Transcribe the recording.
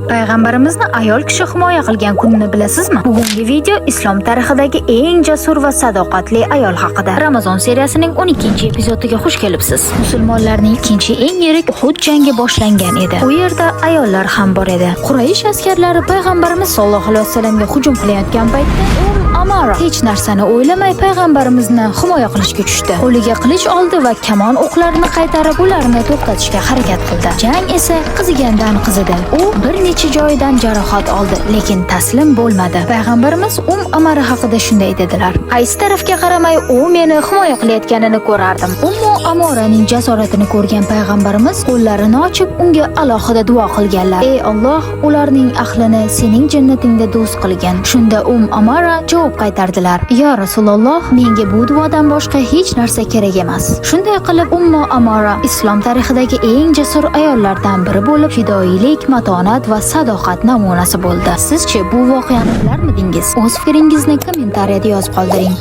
Payg'ambarimizni ayol kishi himoya qilgan kunini bilasizmi? Bugungi video islom tarixidagi eng jasur va sadoqatli ayol haqida. Ramazon seriyasining 12-epizodiga xush kelibsiz. Musulmonlarning ikkinchi eng yirik Uhud jangi boshlangan edi. U yerda ayollar ham bor edi. Quraysh askarlari payg'ambarimiz sollallohu alayhi vasallamga hujum qilayotgan paytda Amara hech narsani o'ylamay payg'ambarimizni himoya qilishga tushdi. Qo'liga qilich oldi va kamon o'qlarini qaytarib, ularni to'xtatishga harakat qildi. Jang esa qizigandan qizidi. U bir necha joyidan jarohat oldi, lekin taslim bo'lmadi. Payg'ambarimiz Amara haqida shunday dedilar: "Qaysi tarafga qaramay u meni himoya qilayotganini ko'rardim." Ummu Amoraning jasoratini ko'rgan payg'ambarimiz qo'llarini ochib unga alohida duo qilganlar: "Ey Alloh, ularning ahlini sening jannatingda do'st qilgin." Shunda Amara javob qaytardilar: "Ya Rasululloh, menga bu duodan boshqa hech narsa kerak emas." Shunday qilib Ummu Amara islom tarixidagi eng jasur ayollardan biri bo'lib, fidoyilik, matonat va sadoqat namunasi bo'ldi. Sizchi bu voqeani bilarmidingiz? O'z fikringizni kommentariyada yozib qoldiring.